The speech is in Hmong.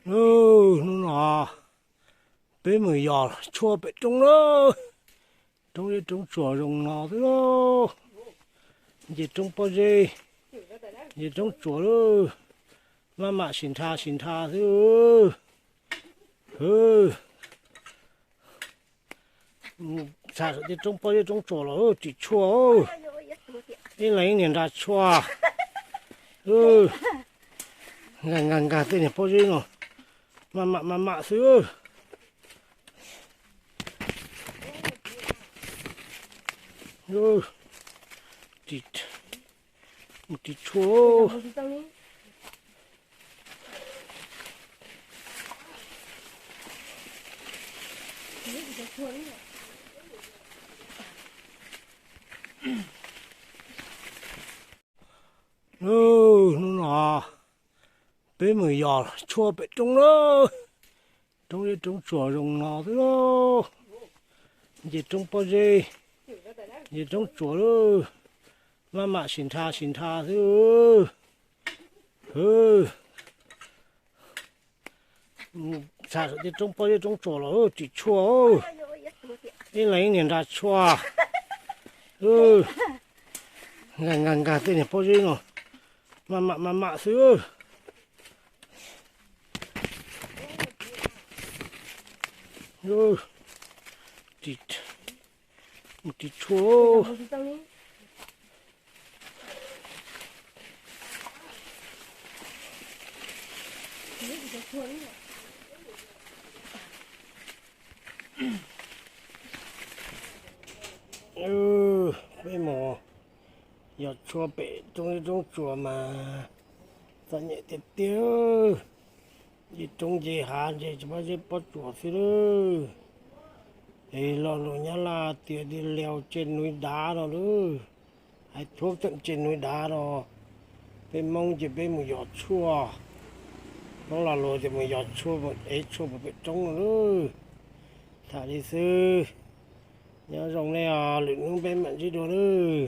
Hnub no peb mus yos tshuaj pem roob lawm. Roob zeb roob tsuas zoo no xwb lauj. Nce roob pob zeb, nce roob tsuas lawm. Maj mam sim nrha sim nrha xwb. Tsham saum tej roob pob zeb roob tsuas los ris tshuaj. Ib leeg ib niag nra tshuaj. Nkag nkag nkag tej niag pob zeb no, maj mam maj mam xwb. Ris tshuaj. Hnub no peb mus yos tshuaj pem roob lawm. Roob zeb roob tsuas zoo no xwb lauj. Nce roob pob zeb, nce roob tsuas lawm. Maj mam sim nrha sim nrha xwb. Tsham saum tej roob pob zeb roob tsuas los ris tshuaj. Ib leeg ib niag nra tshuaj. Nkag nkag nkag tej niag pob zeb no, maj mam maj mam xwb. Ris tshuaj. Peb mus yos tshuaj pem roob zeb roob tsuas mas txom nyem tiag tiag. Nce roob nce hav nce pob zeb pob tsuas xwb lauj. Es lo lus Nyab Laj tias đi leo trên núi đá no lauj. Hais thuốc tận trên núi đá no. Peb Hmoob ces peb mus yos tshuaj. Hmoob lo lus tias mus yos tshuaj, mus ev tshuaj puag pem roob no lauj. Tham li xwb. Nyob zoo nej os, lwm hnub peb mam ntsib dua lauj.